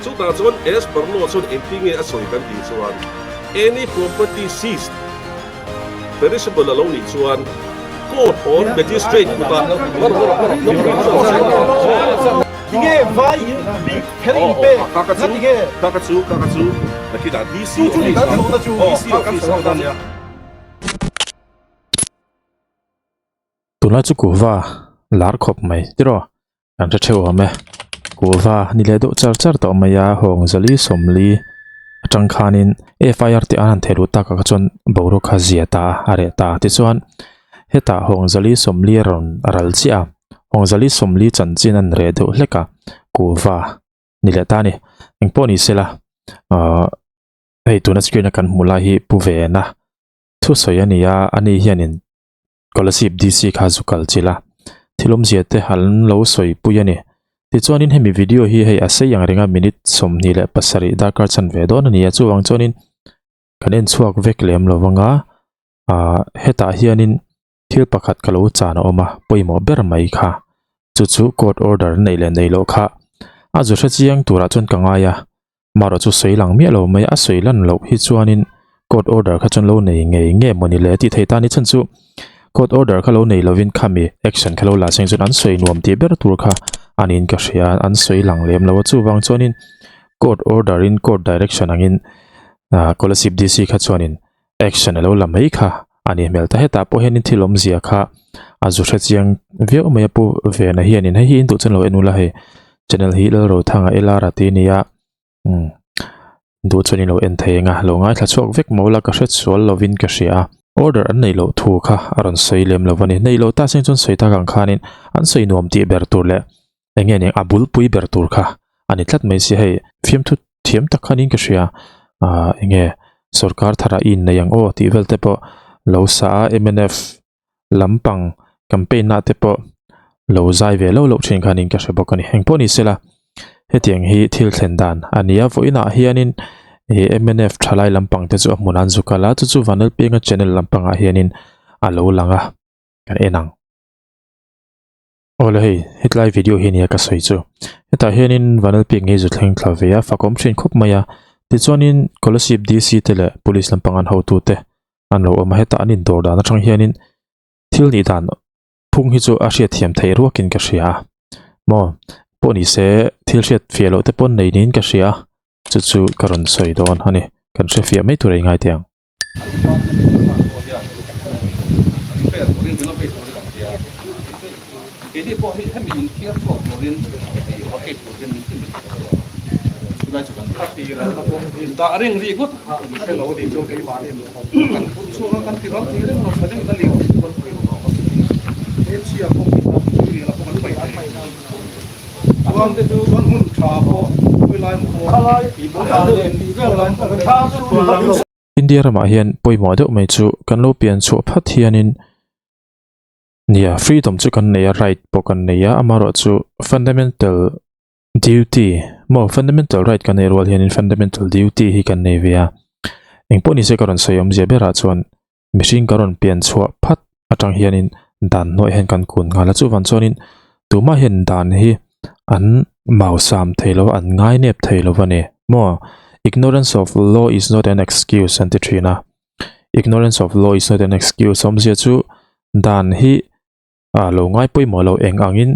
Chutah chuan as per law chuan engtin nge a sawi kan tih chuan any property seized perishable a lo nih chuan court or magistrate kutah Tinge vai in bik kher in pek na tinge? Ka ka chu ka ka chu nakinah DC Chu chu ni kan zawhna chu. DC office ah kan Tunlai chu kuhva lar khawp mai tiraw kan hre theuh awm e kuhva ni leh deuh char char tawh mai a hawng zali sawmli atang khanin F I R tih an han theh luh takah kha chuan boruak kha zia ta a reh ta tichuan hetah hawng zali sawmli a rawn ral chiah a hawng zali sawmli chanchin an reh deuh hlek a kuhva ni leh ta a ni engpawh ni sela ahh hei tuna screen a kan hmuh lai hi pu vena thusawi a ni a ani hianin Kolasib DC kha zu kal chilh a, thil awmzia te an lo sawi pui a ni. Tichuanin hemi video hi hei a sei ang ringa minute 27 darkar chan ve dawn a ni a, chuvang chuanin kan en chhuak vek lem lo vang a, ah hetah hianin thil pakhat ka lo chan a awm a, pawimawh ber mai kha chu chu court order neih leh neih loh kha a zu hre chiang turah chuan ka ngai a. Marawh chu sawi lang miah lo mai a sawi lan loh hi chuanin court order kha chuan lo nei ngei nge mawni le tih theih ta ni chhan chu court order kha lo nei lovin khami action kha lo la seng chuan an sawi nuam tih ber tur kha anin ka hria an sawi lang lem lo a chuvang chuanin court order in court direction angin ah Kolasib DC kha chuanin action a lo la mai kha ani hmel ta hetah pawh hianin thil awmzia kha a zu hre chiang viau mai a pu vena hianin hei hi in duh chuan lo en ula hei channel hi Lalrothanga LR a ti ania umm duh chuan in lo en thei anga lo ngaithla chhuak vek maw la ka hre sual lovin ka hria a order an neih loh thu kha a rawn sawi lem lo a ni neih loh ta seng chuan sawi tak ang khanin an sawi nuam tih ber tur leh eng nge nia a bulpui ber tur kha a ni tlat mai si hei fiamthu thiam tak khanin ka hria ah eng nge sorkar thar ah i innei ang aw tih vel te pawh lo sa a mnf lampang campaign ah te pawh lo zai ve lo loh thin khanin ka hre bawk a ni engpawh ni sela hetiang hi thil thlen dan a ni a vawiinah hianin ih mnf thalai lampang te chu a hmun an zu kal a chu chu Vanlalpianga channel lampangah hianin a lo lang a kan en ang. Awle hei, hetlai video hi nia ka sawi chu. Hetah hianin Vanlalpek ngei zu thleng thla ve a, fakawm thin khawp mai a. Tichuanin Kolasib DC te leh Police lampang an hotu te an lo awm a, hetah an indawr dan atang hianin thil nih dan phung hi chu a hriatthiam theih ruakin ka hria a. Maw, pawh ni se thil hriat fiah loh te pawn nei niin ka hria a, chu chu ka rawn sawi dawn a ni. Kan hre fiah mai tur a ingai teh ang. India ramah hian pawimawh deuh mai chu kan lo pian chhuah phat hianin nia freedom chu kan nei a right pawh kan nei a amaherawhchu fundamental duty maw fundamental right kan neih rual hianin fundamental duty hi kan nei ve a engpawh nise ka rawn sawi awmzia berah chuan mihring ka rawn pian chhuah phat atang hianin dan hnuaiah hian kan kun nghal a chuvang chuanin tumah hian dan hi an mausam thei lo an ngai nep thei lo a ni maw ignorance of law is not an excuse an ti thin a ignorance of law is not an excuse awmzia chu dan hi a lo ngai pawimawh lo eng angin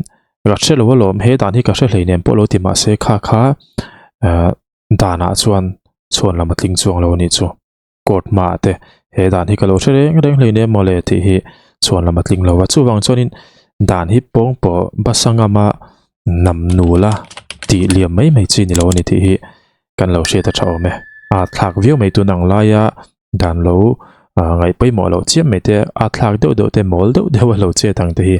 ka hre lo alawm he dan hi ka hre hlei nem pawh lo ti mahse kha kha ah danah chuan chhuan lam a tling chuang lo a nih chu. Court hmaah te he dan hi ka lo hre reng reng hlei nen mawle tih hi chhuan lam a tling lo a chuvang chuanin dan hi pawng pawh basa ngama nam nula tih liam mai mai chi ni lo a ni tih hi kan lo hriat a tha awm e a thlak viau mai tun ang laia dan lo ngaih pawimawh loh chiam mai te a thlak deuh deuh te mawl deuh deuh a lo chet ang te hi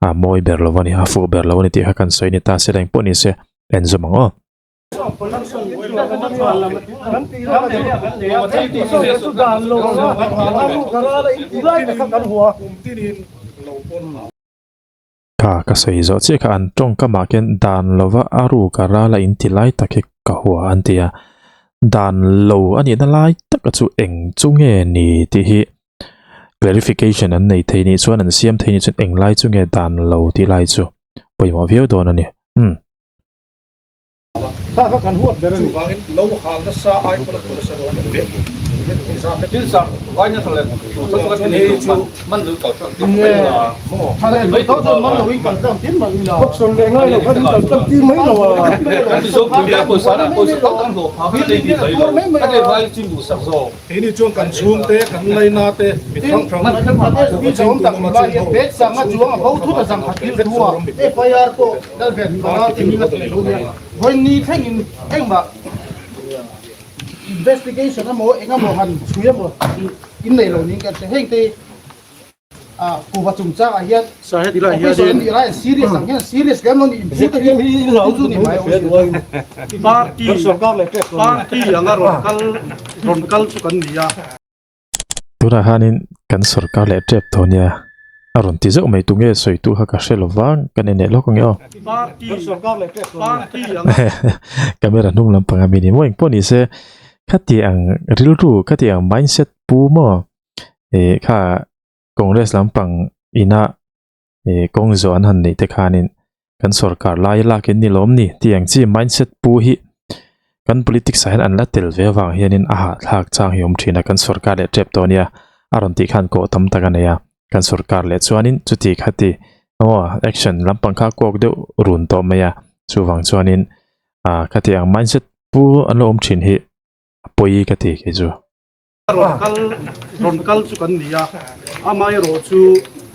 a mawi ber lo a ni a fuh ber lo a ni tih kha kan sawi ni ta se reng pawh ni se en zawm ang aw. Kha ka sawi zawh chiah kha an tawngkamah khian dan lova a ruk a ral a inti lai tak hi ka hua an ti a, dan lo a nihna lai taka chu eng chu nge ni tih hi clarification an nei thei nih chuan an siam thei nih chuan eng lai chu nge dan lo tih lai chu pawimawh viau dawn a ni. Umm. Kha kha kan huat ber a ni. Chuvangin lo hal nasa ai pawn a thaw nasa dawn em ve. Tin sir, vai na thaw leh thaw chu kan nei chu man lo kal tlang tir mai la. Tha leh mai tho chuan man lo in kal tlang tir mai ila. Auction leh ngai lo khan in kal tlang tir mai lo a. Kan ti zawk pui a pawisa na pawisa tam tam hlawh pha kha nei bik mai lo. Kan nei vai chin duh sak zawk. Keini chuan kan chhungte, kan laina te, mi hrang hrang Party party anga rawn kal rawn kal chu kan ni a. Tunah khanin kan sorkar leh tep tawh nia a rawn ti zeuh mai tu nge sawi tu kha ka hre lo vang kan en leh lawk ange aw. Party party anga. Camera hnung lampang a mi ni maw engpawh ni se khati ang rilru khati ang mindset pu maw eh kha Congress lampang ina eh kawng zawh an han neih te khanin kan sorkar lai lak in ni lawm ni tih ang chi mindset pu hi kan politics ah hian an la tel ve avang hianin a hahthlak chang hi a awm thin a kan sorkar leh tep tawh ania a rawn tih khan kawh tam tak a nei a kan sorkar leh chuanin chuti khati aw action lampang kha kawk deuh run tawh mai a chuvang chuanin ah khati ang mindset pu an lo awm thin hi a pawi ka ti kei chu. Rawn kal rawn kal chu kan ni a, amaherawh chu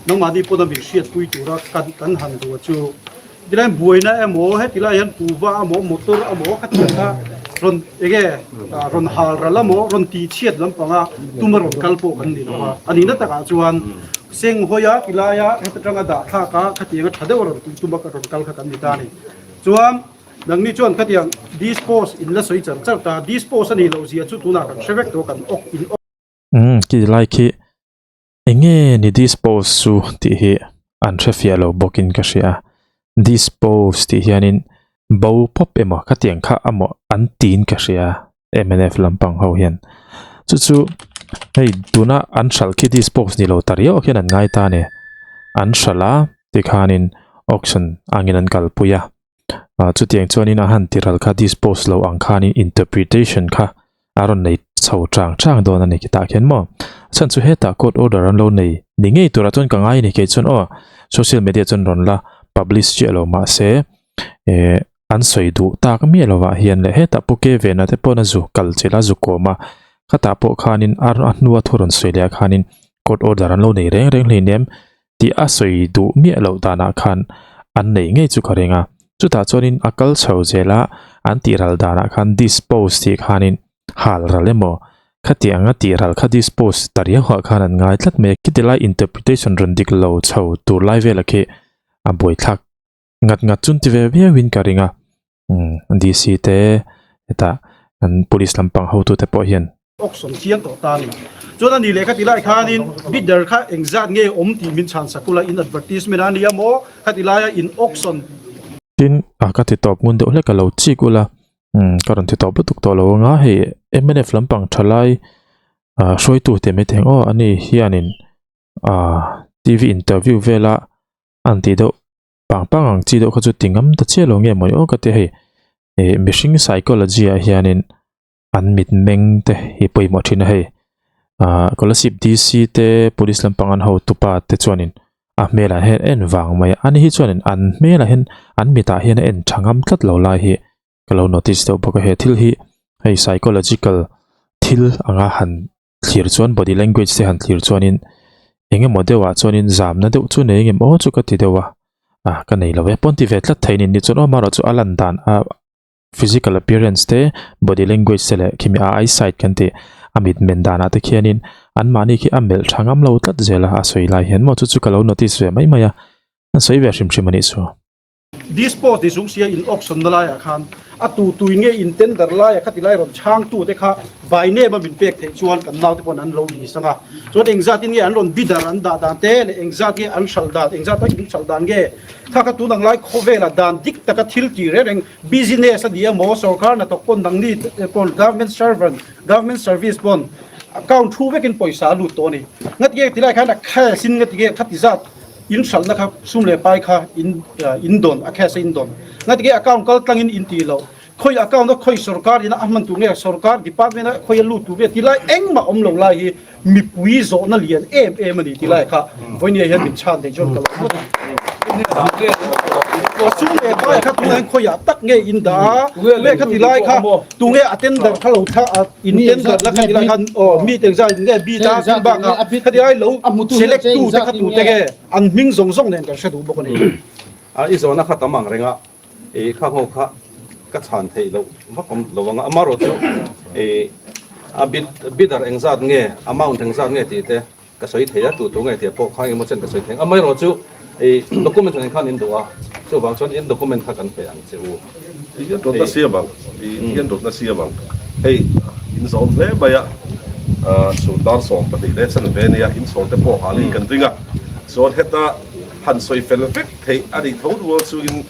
nangmahni pawn a min hriatpui tura kan kan han duh a chu tilai buaina emaw heti lai hian kuhva emaw motor emaw khatiang kha rawn enge rawn hal ral emaw rawn tih chhiat lampanga tuma rawn kal pawh kan ni lo a, a nihna takah chuan senghawi a tilaia heta tanga dah thlak a khatianga tha deuh a rawn tih tuma rawn kal kha kan ni ta a ni chuan. Nangni chuan khatiang dispose in la sawi char char ta, dispose a nih loh zia chu tunah kan hre vek tawh kan awk in awk. Umm ti lai khi enge ni dispose chu tih hi an hre fiah lo bawkin ka hria. Dispose tih hianin bo pawp emaw khatiang kha amaw an tiin ka hria mnf lampang ho hian. Chu chu hei tuna an hralh khi dispose ni lo ta riau khian an ngai ta a ni. An hralh a tikhanin auction angin an kalpui a. Ah chutiang chuanin a han tiral kha dispose lo ang khanin interpretation kha a rawn nei chho chang chang dawn a ni khitah khian maw. A chhan chu hetah court order an lo nei ni ngei turah chuan ka ngai a ni kei chuan aw social media chuan rawn la publish chiah lo mahse eh an sawi duh tak miah lovah hian leh hetah pu ke vena te paw'n a zu kal chilh a zu kawm a khatah pawh khanin a hnua thu rawn sawi leh ah khanin court order an lo nei reng reng hleinem tih a sawi duh miah loh danah khan an nei ngei chu ka ring a, chutah chuanin a kal chho zel a, an tih ral danah khan dispose tih khanin hal ral emaw khati anga tih ral kha dispose ta riau ah khan an ngai tlat mai a, khiti lai interpretation rawn dik lo chho tur lai vela khi a buaithlak ngat ngat chun ti ve viau in ka ring a, umm DC te hetah an police lampang hotute pawh hian. Auction chiang tawh ta a ni. Chuan a ni leh khati lai khanin bidder kha engzat nge awm tih min chhan sak ula in advertisement a nia maw khati laia in auction. Tin a ka ti tawp ngun deuh hlek a lo chik ula umm ka rawn ti tawp lutuk tawh lo anga hei mnf lampang tha lai ah hruaitu te mai thei ang aw ani hianin ah TV interview vela an tih deuh pang pang ang chi deuh kha chu ti ngam ta chiah lo nge mawni aw ka ti hei ih mihring psychology ah hianin an mit meng te hi pawimawh thin a hei ah Kolasib D_C te police lampang an hotu pa te chuanin a hmelah hian en vang mai a ani hi chuanin an hmelah hian an mitah hian a en tha ngam tlat lo lai hi ka lo notice deuh bawk a he thil hi hei psychological thil anga han thlir chuan body language te han thlir chuanin eng emaw deuhah chuanin zamna deuh chu nei engem aw chu ka ti deuh a ah ka nei lo e pawn ti ve tlat thei ni ni chuan aw amaherawh chu a lan dan a physical appearance te body language te leh khimi a eyesight kan tih a mit men danah te khianin anmahni khi a melh tha ngam lo tlat zel a a sawi lai hian maw chu chu ka lo notice ve mai mai a an sawi ve hrim hrim a nih chu. Dispose ni chung sia in auction na laiah khan a tu tui nge in tender laiah khati lai rawn chhang tu te kha by name a min pek theih chuan kan naute pawn an lo list anga chuan engzat in nge an rawn bidder an dah dan te leh engzat nge an hralh dan engzat a in hralh dan nge kha kha tun ang lai khawvela dan dik taka thil tih reng reng business a ni emaw sorkar hnathawk pawn nangni pawn government servant government service pawn account thu vekin pawisa a lut tawh a ni ngatinge tilai khan a cash in ngatinge khati zat In hralhna kha sum leh pai kha in in dawn a cash a in dawn. Ngatinge account kal tlangin in tih loh. Khawi account a khawi sorkar ina a hman tur nge sorkar department a khawi a lut tur nge ti lai engmah awm lo lai hi mipui zawhna lian em em a ni ti lai kha vawinia hian min chhan thei chuan ka lo ngawt a. A sum leh pai kha tunah hian khawiah tak nge in dah a, nge kha ti lai kha tunge a tender kha lo thla a in tender la kha ti lai khan aw mi te engzah in nge bid a tin bakah kha ti lai lo select tu te kha tute nge an hming zawng zawng nen kan hre duh bawk a ni. A i zawhna kha tam ang reng a. I kha ho kha ka chhan theih loh vak awm lo ang a, amaherawh chu i a bid bidder engzat nge amount engzat nge tih te ka sawi thei a, tu tu nge tih pawh kha engemaw chen ka sawi thei ang, amaherawh chu i document nen khan in duh a, chuvang chuan in document kha kan pe ang che u. Ti hian dawtna siam ang, ti hian dawtna siam ang, hei in zawm hle mai a, chhun dar 12 leh chanve ania inchhawn te pawh hah leh kan ring a, chuan heta han sawi fel vek theih a nih tho rual chuin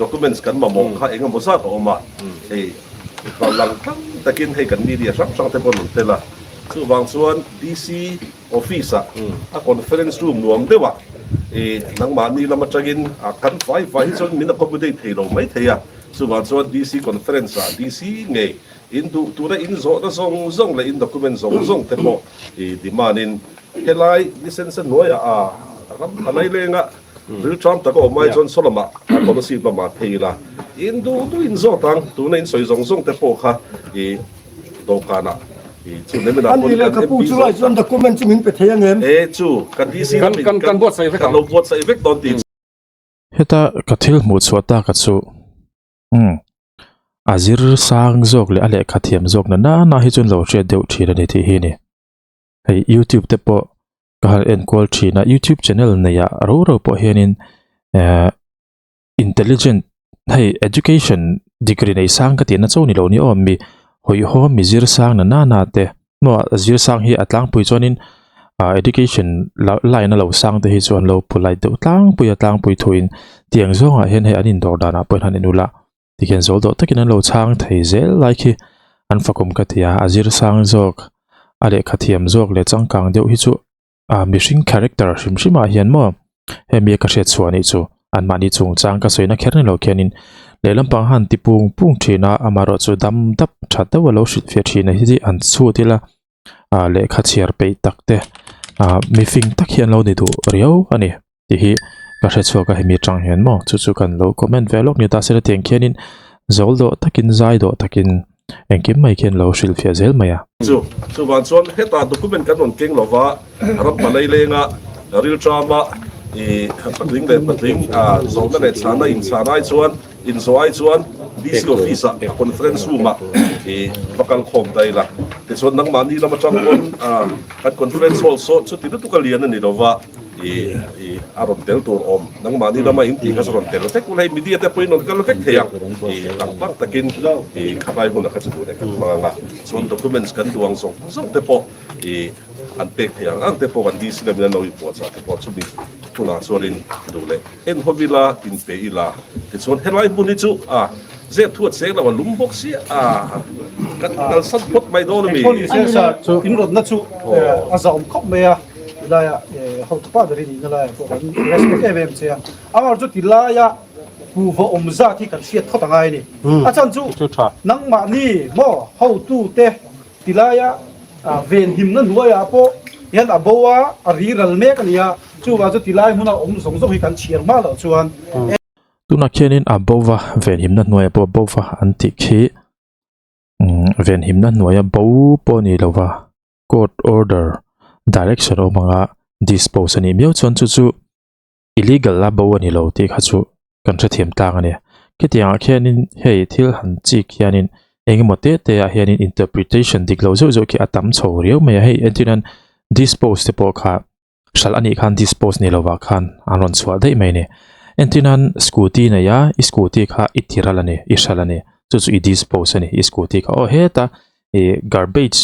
documents kan mamawh kha eng emaw zat a awm a, hei lang tlang takin hei kan media hrang hrang te pawh an rawn tel a, chuvang chuan DC office ah a conference room nuam deuh ah ih nangmahni lam atangin kan fai fai hi chuan min accommodate thei lo mai thei a, chuvang chuan DC conference ah DC ngei in duh tura in zawhna zawng zawng leh in document zawng zawng te pawh ih demand in helai license hnuaiah a ram a lailenga Rilṭam tak a awm ai chuan saw lamah a policy lamah phei ila in duh duh in zawt ang, tuna in sawi zawng zawng te pawh kha i dawhkanah i chu nem inah pawn kan MP zawt chuan document chu min pe thei ang em? E chu kan DC lamin kan kan lo buatsaih vek dawn tih. Heta ka thil hmuh chhuah tak a chu umm a zir sang zawk leh a lehkha thiam zawk na nana hi chuan lo hriat deuh thin a ni tih hi a ni. Hei youtube te pawh ka han enkual thin a youtube channel nei ah ro ro pawh hianin ehh intelligent hei education degree nei sang ka tihna chauh ni lo ni awm mi hawihhawm mi zir sang na nana te maw a zir sang hi a tlangpui chuanin ah education line a lo sang te hi chu an lo polite deuh tlangpui a tlangpui thuin tiang zawngah hian hei an indawr danah pawh hian han en ula tikhian zawl dawh takin an lo chhang thei zel lai khi an fakawm ka ti a a zir sang zawk a lehkha thiam zawk leh changkang deuh hi chu ah mihring character hrim hrim ah hian maw hemi ka hriat chhuah anih chu anmahni chungchang ka sawina kher ni lo khianin lehlam pang han ti pung pung thin a amaherawh chu dam dap tha deuh a lo hrilh fiah thin a hi an chhut ila ah lehkha chhiar peih tak te ah mifing tak hi an lo ni duh riau a ni tih hi ka hre chhuak a hemi atang hian maw chu chu kan lo comment ve lawk ni ta se hetiang khianin zawl dawh takin zai dawh takin engkim mai khian lo hrilh fiah zel mai a. Chu chuvang chuan hetah document kan rawn keng lova ram palai lenga rilṭama ih patling leh patling ah zawhna leh chhana inchhan ai chuan Inzawh ai chuan DC office ah conference room ah i va kal khawm ta ila. Tichuan nangmahni lam atang pawn kan conference hall saw chuti lutuk a lian a ni lova i i a rawn tel tur awm. Nangmahni lama in tih kha chu rawn tel vek ula hei media te pawhin rawn kal vek thei ang. I lang tlang takin i khatlai hmunah kha chu duh leh kan hmang ang a. Chuan documents kan duh ang zawng zawng te pawh i an pek thei ang ang te pawh kan DC lamin an lo inpuahchah te pawh chumi hunah chuanin duh leh. En ho ila in pe ila tichuan helai hmun hi chu a zep thu a cheng lo a lum bawk sia a kan kalsan phawt mai dawn a mi. Engpawh nise sa in rawtna chu a zahawm khawp mai a tilaia hotupa ber i nihna laiah pawh kan respect em em che a amaherawhchu chu tilaia kuhva awm zat hi kan hriat phawt a ngai a ni a chhan chu nangmahni maw hotute Tilaia venhimna hnuaiah pawh hian a bo a, a ri ral mek a ni a, chuvang chu tilai hmuna awm zawng zawng hi kan chhiar hma loh chuan. Tunah khianin a bo va, venhimna hnuaiah pawh bo va an tih khi venhimna hnuaia bo pawh a ni lo va, court order direction awm anga dispose a nih miau chuan chu chu illegal a bo a ni lo tih kha chu kan hrethiam tlang a ni. Khitiangah khianin hei thil han chik hianin engemaw te te ah hianin interpretation dik lo zeuh zeuh khi a tam chho riau mai a, hei entirnan dispose te pawh kha hralh a nih khan dispose ni lovah khan an rawn chhuah daih mai a ni. Entirnan scooty nei a, i scooty kha i ti ral a ni, i hralh a ni, chu chu i dispose a ni, i scooty kha aw heta ih garbage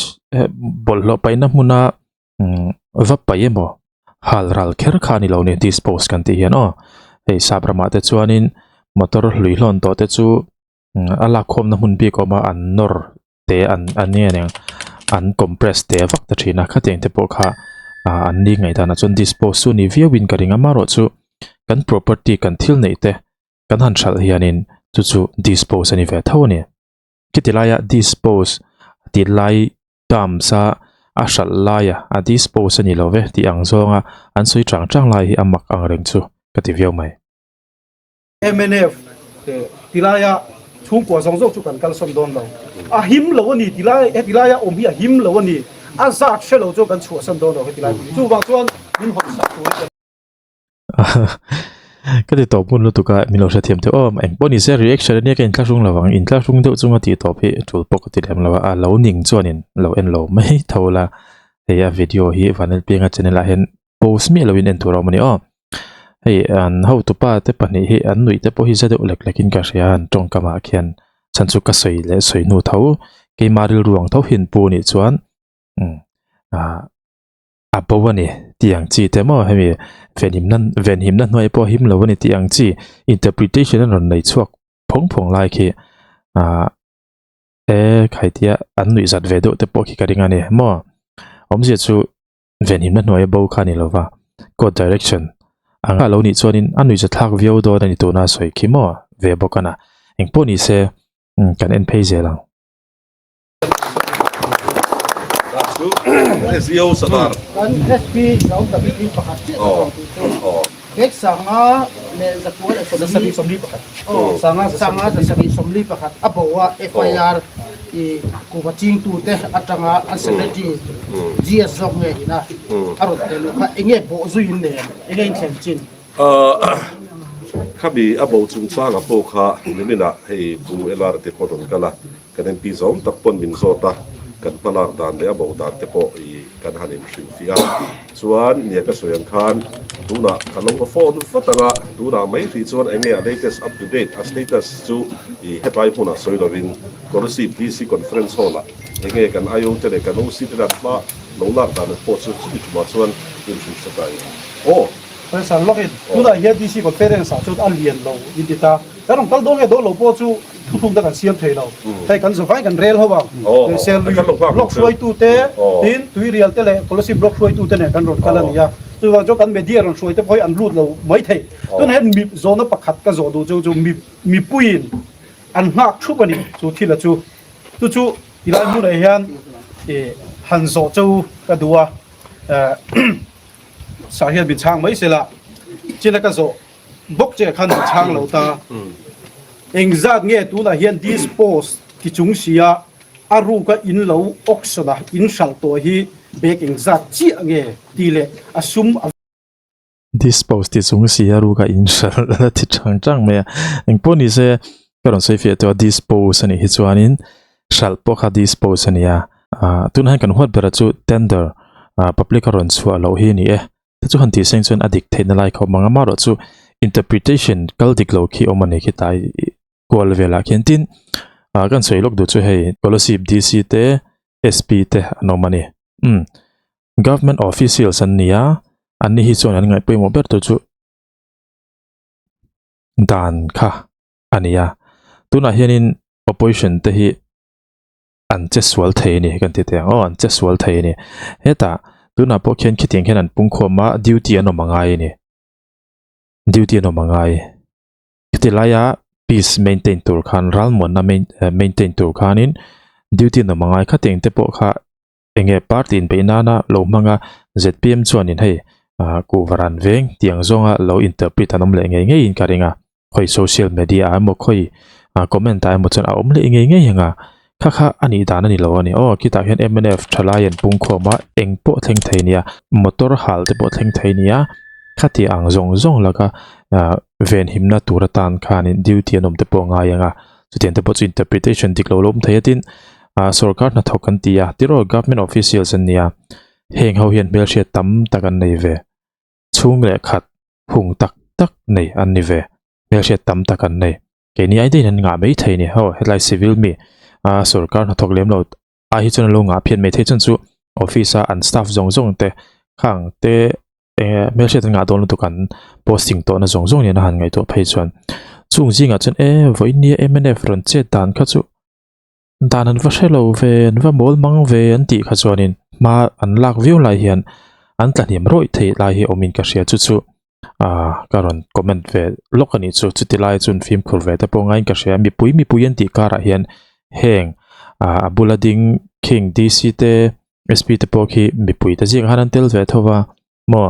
bawlhhlawh paihna hmuna umm va paih emaw hal ral kher kha a ni lo ni dispose kan tih hian aw hei sap ramah te chuanin motor hlui hlawn tawh te chu a lak khawmna hmun bik a awm a an nawr te an an nge aniang an compress te vak ta thin a khatiang te pawh kha ah an ni ngaihdanah chuan dispose chu ni viau in ka ring a amaherawhchu kan property kan thil neih te kan han hralh hianin chu chu dispose a ni ve tho a ni. Khiti laia dispose tih lai terms a a hralh laia a dispose a ni lo ve tih ang zawnga an sawi chang chang lai hi a mak ang reng chu ka ti viau mai. Mnf te tilaia chhungkua zawng zawng chu kan kalsawn dawn lo. A him lo a ni tilai heti laia awm hi a him lo a ni. A zat hre lo chuan kan chhuahsan dawn lo heti lai hmun hi. Chuvang chuan min hawn sak tur hi kan. Ka ti tawp ngun lutuk a, min lo hrethiam teh aw. Eng pawh ni se reaction ania ka inthlahrung lo ang, inthlahrung deuh chunga tih tawp hi tul pawh ka ti lem lo a, a lo ning chuanin lo en lo mai tho la. Hei a video hi Vanlalpianga channel ah hian post miah loin en tur a awm a ni aw. Hei an hotupa te pahnih hi an nuih te pawh hi za deuh lek lek in ka hria an tawngkam ah khian chhan chu ka sawi leh sawi hnu tho keima rilru ang tho hian pu nih chuan umm ah a bo a ni tih ang chi te maw hemi venhimna venhimna hnuai pawh him lo a ni tih ang chi interpretation an rawn nei chhuak phawng phawng lai khi ah e khaitia an nuih zat ve deuh te pawh khi ka ring a ni maw awmzia chu venhimna hnuaia bo kha a ni lova court direction ang a lo nih chuanin a nuihza thlak viau dawn a ni tuna sawi khi maw ve bawk a na engpawh ni se kan en phei zel ang. Kan SP lo tak hi pakhat chiah ka rawn tih chu bag sanga leh zakua leh 41 aw sanga 141 a bo a FIR i kuhva chingtute atanga an secretary GS zawk nge ina a rawn tel luh kha enge bawh zuiin nen enge inthlen chin. Khami a bo chungchanga pawh kha niminah hei Pu LR te pawh rawn kal a, kan MP zawng tak pawn min zawt a, kan hmalak dan leh a bo dan te pawh i kan han inhrilhfiah a. Chuan nia ka sawi ang khan tunah ka lo va phone vat ang a, tunah mai hrih chuan enge a latest up to date a status chu i hetlai hmunah sawi lovin Kolasib DC Conference Hall ah enge kan IO te leh kan OC te dan hma lo lak dan ang pawh chu chumi tumah chuan inhrilh hre ta i aw. Sawisal lawkin tunah hian DC Conference ah chuan a lian lo in ti ta. Kan rawn kal dawn nge dawn lo pawh chu thuthlukna kan siam thei lo. Hei kan zavai kan rel ho ang. Serlui block hruaitute tin Tuirial te leh Kolasib block hruaitute nen kan rawn kal a ni a. Chuvang chuan kan media rawn hruaite pawh hi an lut lo mai thei. Tunah hian mi zawhna pakhat ka zawh duh chu chu mipuiin an nghak thup a ni chu thila chu. Chu chu tilai hmunah hian han zawh cheu ka duh a. Sah hian min chhang mai sela china ka zawh bawk che khan min chhang lo ta. Engzat nge tunah hian dispose ti chung sia a ruka in lo auction a in hralh tawh hi bag engzat chiah nge tih leh a sum a Dispose ti chung sia a ruka in hralh la ti chang chang mai a. Engpawh ni se ka rawn sawi fiah tawh a dispose a nih hi chuanin hralh pawh kha dispose a ni a. Tunah hian kan huat berah chu tender public a rawn chhuah loh hi a ni e. Te chu han tih seng chuan a dik theihna lai khawp ang a, amaherawh chu interpretation kal dik lo khi awm a ni khi tlai kual velah khian tin ah kan sawi lawk duh chu hei Kolasib DC te SP te an awm a ni umm government officials an ni a an ni hi chuan an ngaih pawimawh ber tur chu dan kha a ni a tunah hianin opposition te hi. an che sual thei a ni kan ti teh ang aw an che sual thei a ni hetah tunah pawh khian khitiang khian an pung khawm a duty an awm a ngai a ni duty an awm a ngai khiti laia peace maintain tur khan ralmuanna maintain tur khanin duty an awm a ngai khatiang te pawh kha enge party inbeih nana lo hmanga zpm chuanin hei ah kuhva ran veng tiang zawnga lo interpret an awm leh ngei ngeiin ka ring a. khawi social media ah emaw khawi ah comment ah emaw chuan a awm leh ngei ngei ang a kha kha a nih dan a ni lo a ni aw khitah hian mnf thalai an pung khawm a eng pawh thleng thei nia motor hal te pawh thleng thei nia khati ang zawng zawng laka ah venhimna tur atan khanin duty an awm te pawh a ngai ang a chutiang te pawh chu interpretation dik lo la awm thei a tin ah sorkar hnathawk an ti a tiraw government officials an nia heng ho hian hmelhriat tam tak an nei ve chhung leh khat hung tak tak nei an ni ve hmelhriat tam tak an nei keini ai daihin an ngah mai thei ni aw hetlai civil mi a sorkar hnathawk lem lo ai hi chuan an lo ngah phian mai thei chuan chu office a an staff zawng zawng te khang te eng hmelhriat an ngah dawn lutuk an posting tawh na zawng zawng nen a han ngaihtuah phei chuan chung zingah chuan e vawiin mnf rawn chet dan kha chu Dan an va hre lo ve, an va mawl mang ve an tih kha chuanin hma an lak viau lai hian an tlahniam rawih theih lai hi awmin ka hria chu chu ah ka rawn comment ve lawk a nih chu chuti lai chuan fimkhur ve te pawh ngaiin ka hria mipui mipui an tih karah hian. Heng a bula ding khing DC te SP te pawh khi mipui te zingah khan an tel ve tho va maw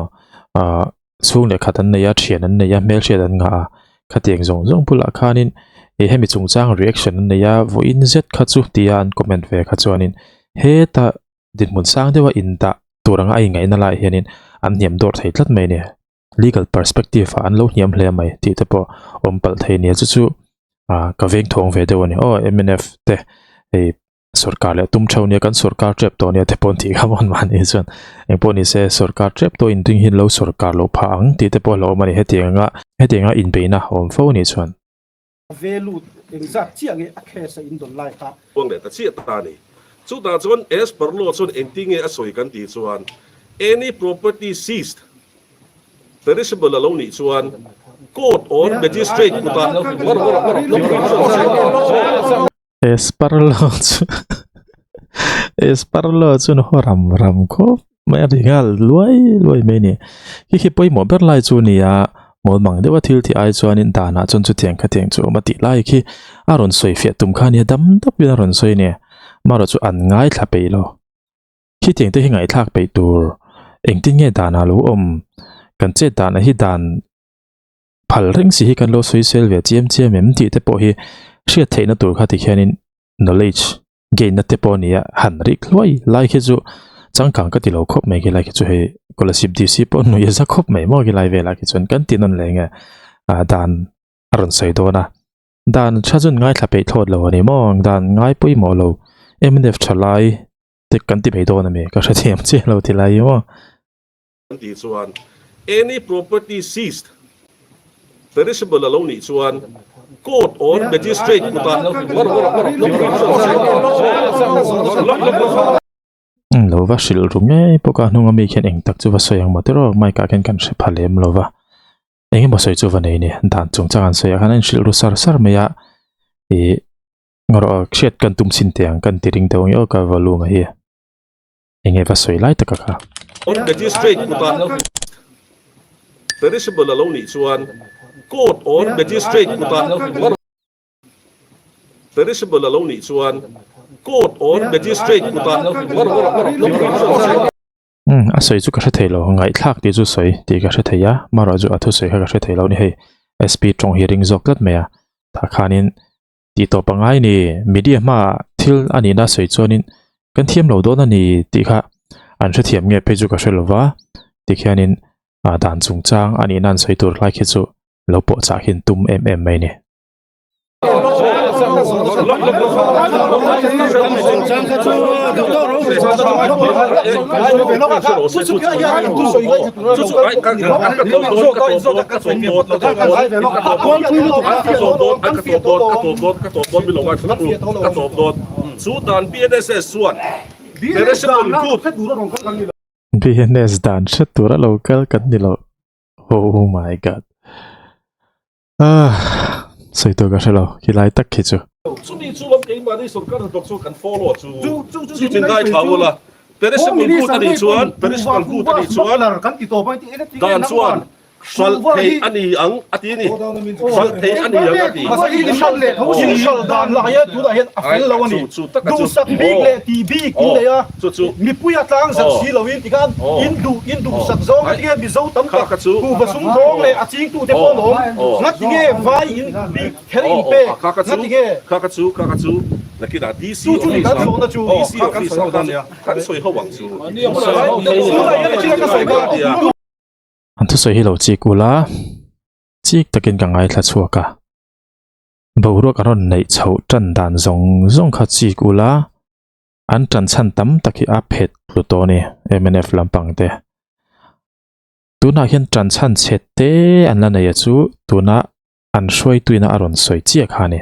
ah chhung leh khat an nei a thian an nei a hmelhriat an ngah a khatiang zawng zawng bulah khanin ih hemi chungchang reaction an nei a vawiin zet kha chu tia an comment ve kha chuanin heta dinhmun sang deuha indah tur anga a ingaihna laiah hianin an hniam dawr thei tlat mai a ni. Legal perspective ah an lo hniam hle mai tih te pawh awm palh thei nia chu chu ah ka veng thawng ve deuh a ni aw mnf te hei sorkar leh tum theuh nia kan sorkar tep tawh nia te pawh an tih kha mawn mahni chuan engpawh ni se sorkar tep tawh inring hi an lo sorkar loh phah ang tih te pawh a hlauhawm a ni hetiang anga hetiang anga inbeihna a awm fo a nih chuan. Ve lut engzat chiah nge a case a in dawn lai kha. Puang leh ta chiah ta a ni. Chutah chuan as per law chuan engtin nge a sawi kan tih chuan any property seized perishable a lo nih chuan court or magistrate kutah As per law chu as per law chuan haw ram ram khawp mai a ri nghal luai luai mai a ni. Khi khi pawimawh ber lai chu a ni a, mawl mang deuha thil tih ai chuanin danah chuan chutiang khatiang chu a awm a tih lai khi a rawn sawi fiah tum kha a nia dam dapin a rawn sawi a ni. Amaherawhchu chu an ngaithla peih lo. Khitiang te hi ngaihthlak peih tur engtin nge danah lo awm kan chet danah hi dan phal reng si hi kan lo sawi sel ve chiam chiam em tih te pawh hi hriat theihna tur kha tikhianin knowledge gain na te pawh a ni a han rik hluai lai khi chu changkang ka ti lo khawp mai khilai khi chu hei Kolasib DC pawh nuih a za khawp mai maw khilai velah khi chuan kan ti nawn leh nge ah dan a rawn sawi dawn a dan tha chuan ngaithla peih thlawt lo a ni maw dan ngai pawimawh lo mnf tha lai te kan ti mai dawn a mi ka hrethiam chiah lo ti lai hi maw. An tih chuan any property seized perishable a lo nih chuan court or magistrate kutah Lo va hrilh ru ngei bawk a hnung ami khian eng tak chu va sawi ang maw tiraw mic ah khian kan hre pha lem lo va eng emaw sawi chu va nei a ni dan chungchang an sawi ah khan a inhrilh ru sar sar mai a ih ngarawh hriat kan tum chhin teh ang kan ti ring deuh ang i aw ka volume a hi. Enge va sawi lai taka kha. On magistrate kutah perishable a lo nih chuan court or magistrate kutah perishable a lo nih chuan court or magistrate kutah Umm a sawi chu ka hre thei lo, ngaihthlak tih chu sawi tih ka hre thei a, marawh chu a thusawi kha ka hre thei lo a ni hei, SP tawng hi ring zawk tlat mai a, tah khanin Tih tawp a ngai ni, media hmaah thil a nihna sawi chuanin kan thiam lo dawn a ni tih kha an hrethiam nge phei chu ka hre lova, tikhianin dan chungchang a nihna an sawi tur lai khi chu lo pawh chah khi an tum em em mai a ni. BNS dan hre tura lo kal kan ni lo oh my god ah sawi tur ka hre lo khilai tak khi chu. Chumi chu lam keimahni sorkar hnathawk chu kan follow chu chu min ngaithla ula perishable good a nih chuan perishable good a nih chuan dan chuan Hralh theih a ni ang a ti a ni. Hralh theih a ni ang a ti. Kha kha chu kha kha chu nakinah DC office ah DC office ah kan sawi ho ang chu. An thusawi hi lo chik ula, chik takin ka ngaithla chhuak a. Boruak a rawn neih chhoh tan dan zawng zawng kha chik ula, an tan chhan tam tak hi a phet tlu tawh a ni mnf lampang te. Tunah hian tan chhan chhe te an la nei a chu tuna an hruaituina a rawn sawi chiah kha a ni.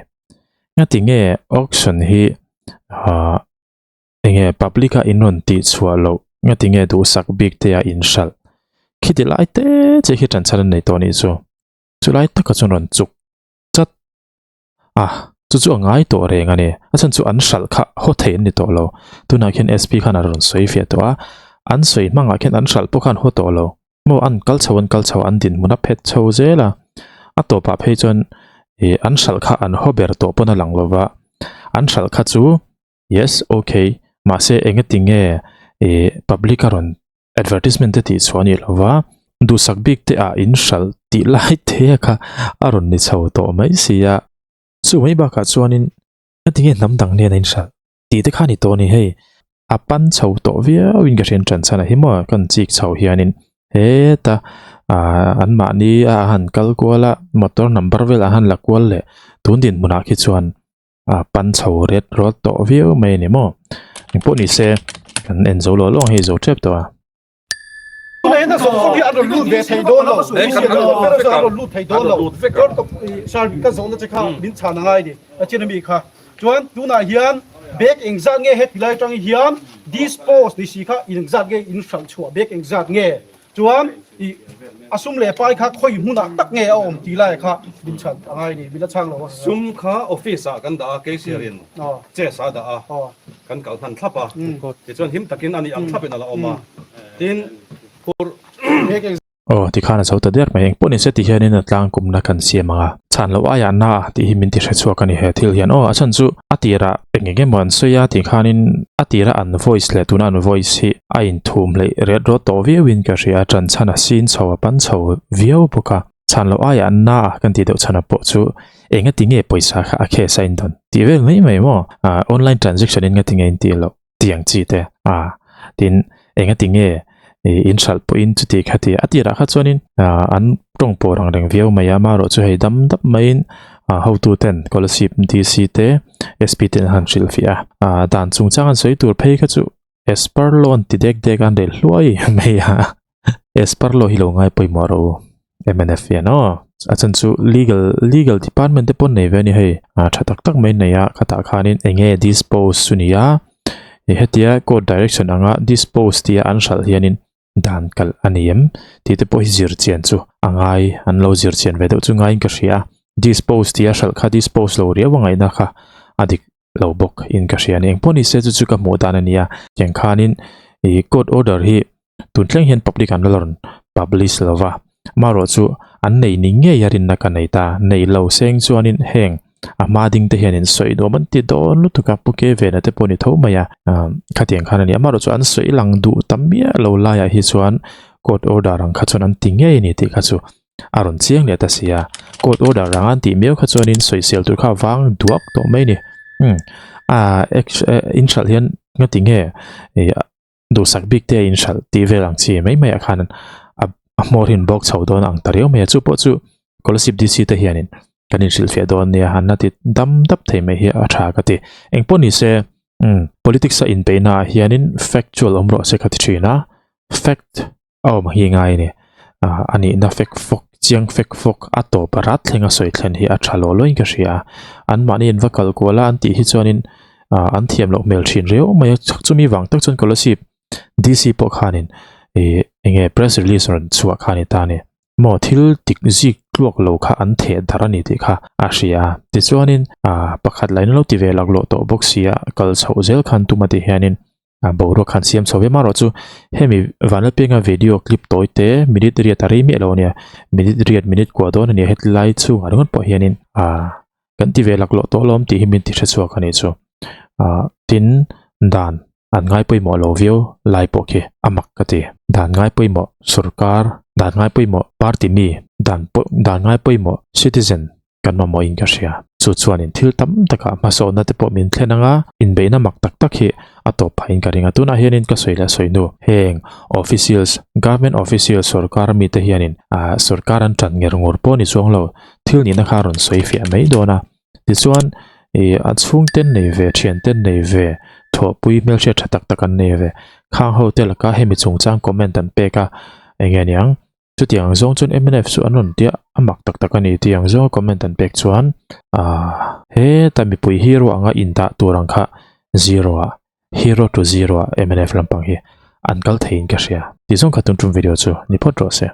Ngati nge auction hi ah Enge public a in rawn tih chhuah loh nga tinge duhsak bik te a in hralh khiti lai te che khi tan chhan an nei tawh anih chu chulai taka chuan rawn chuk chat a chu chu a ngai tawh reng a ni a chhan chu an hralh kha haw thei an ni tawh lo tunah khian SP khan a rawn sawi fiah tawh a an sawi hmangah khian an hralh pawh khan haw tawh lo maw an kal chho an kal chho an dinhmun a phet chho zel a a tawpah phei chuan ih an hralh kha an haw ber tawh pawn a lang lova. An hralh kha chu yes ok mahse engati nge ih public a rawn advertisement te tih chhuah a nih lova duhsak bik te ah in hralh tih lai te kha a rawn ni chho tawh mai si a. Chu mai bakah chuanin engati nge hnam dang nen a in hralh tih te kha a ni tawh a ni hei. A pan chho tawh viau in ka hriat tan chhan a hi maw kan chik chho hianin heta ah an mahni a han kal kual a motor number vel an han la kual leh tun dinhmunah khi chuan a pan chho ret rawt tawh viau mai a ni maw engpawh ni se kan en zo lo lawng hei zo tep tawh a. Chuan tunah hian bag engzat nge heti lai atang hian dispose ni si kha engzat nge in hralh chhuah bag engzat nge chuan ih a sum leh pai kha khawi hmunah tak nge a awm tih lai kha min chhan a ngai ni min la chhang lo a. Sum kha office ah kan dah a cashier in chest ah a dah a kan kal hman thlap a tichuan him takin a nih ang thlapin a la awm a tin phur Aw, tikhan a zo ta der mai. Engpawh nise ti hianin a tlang kumna kan siam ang a. Chhan loh aiah na tih hi min ti hre chhuak a ni he thil hian. Aw, a chhan chu a tirah eng eng emaw an sawi a tih khanin a tira an voice leh tuna an voice hi a inthum hleih ret rawt tawh viauin ka hria a, ṭan chhan a sin chho a pan chho viau bawk a. Chhan loh aiah na kan tih deuh chhan a pawh chu enga ti nge pawisa kha a case a indawn tih vel mai mai maw? Online transaction in nga ti nge in tih loh? tiang chi te a tin enga ti nge in hralh pawhin chuti kha ti a tirah kha chuanin an tawng pawh rang reng viau mai a amaherawh chu hei dam dap maiin hotu ten scholarship D_C te S_P ten an han hrilh fiah a dan chungchang an sawi tur phei kha chu as per law an ti dek dek a an rel hluai mai a. Esperlo hi lo ngai pawimawh rawh u mnf hian aw a chan chu legal legal department te pawn nei ve a ni hei a tha tak tak mai nei a khatah khanin eng nge dispose chu ni a ih hetia court direction anga dispose tia an hralh hianin dan kalh a ni em tih te pawh hi zir chian chu a ngai an lo zir chian ve deuh chu ngaiin ka hria a dispose tia hralh kha dispose lo riau a ngaihna kha a dik lo bawk in ka hria a ni engpawh ni se chu chu ka hmuh dan a ni a tiang khanin ih court order hi tun thleng hian public an la rawn publish lo va amaherawh chu an nei ni ngei a rinna ka nei ta nei lo seng chuanin heng a hma ding te hianin sawi nuam an ti dawn lutuk a pu ke vena te pawh ni tho mai a ah khatiang khan a ni amaherawh chu an sawi lang duh ta miah lo laiah hi chuan court order ang kha chuan an ti ngei a ni tih kha chu a rawn chiang leh ta si a court order ang an tih miau kha chuanin sawisel tur kha vang duak tawh mai a ni umm a in hralh hian nga ti nge ih duhsak bik te a in hralh tih vel ang chi mai mai ah khan a a hmawr hi an bawk chho dawn ang ta riau mai a chu pawh chu Kolasib D_C te hianin kan inhrilhfiah dawn nia han la ti dam dap thei mai hi a tha ka ti engpawh ni se umm politics a inbeihna ah hianin factual awm rawh se ka ti thin a fact a awm hi ngai a ni ah a nihna fek fawk chiang fek fawk a tawp a rat thleng a sawi thlen hi a tha lo lawin ka hria a anmahni an va kal kual a an tih hi chuanin ah an thiam loh hmel thin riau mai a chumi vang tak chuan Kolasib D_C pawh khanin ih eng nge press release rawn chhuah kha a ni ta a ni maw thil tik zik tluak lo kha an theh darh a ni tih kha a hria a tichuanin ah pakhat lain a lo ti ve laklawh tawh bawk si a kal chhoh zel khan tum a tih hianin a boruak khan siam chho ve marawh chu hemi Vanlalpianga video clip tawi te minute riat a rei miah lo ania minute riat minute kua dawn ania heti lai chhungah ringawt pawh hianin ah kan ti ve laklawh tawh alawm tih hi min ti hre chhuak a nih chu ah tin dan an ngai pawimawh lo viau lai pawh khi a mak ka ti dan ngai pawimawh sorkar dan ngai pawimawh party mi dan pawh dan ngai pawimawh citizen kan mamawhin ka hria. Chu chuanin thil tam takah hmasawnna te pawh min thlen anga inbeihna mak tak tak hi a tawp phahin ka ring a. Tunah hianin ka sawi leh sawi hnu heng officials, government officials sorkar mite hianin ah sorkar an tan nger ngur pawh ni chuang lo thil nihna kha a rawn sawi fiah mai dawn a. Tichuan ih a chhungten nei ve, thianten nei ve, thawhpui hmelhriat tha tak tak an nei ve. Khang ho te laka hemi chungchang comment an pek a eng nge niang Chutiang zawng chuan mnf chu an rawn tia a mak tak tak a ni tiang zawnga comment an pek chuan aah heta mipui hero anga indah tur ang kha zero ah hero to zero ah mnf lampang hi an kal theiin ka hria tih zawng kha tun tum video chu ni phawt rawh se.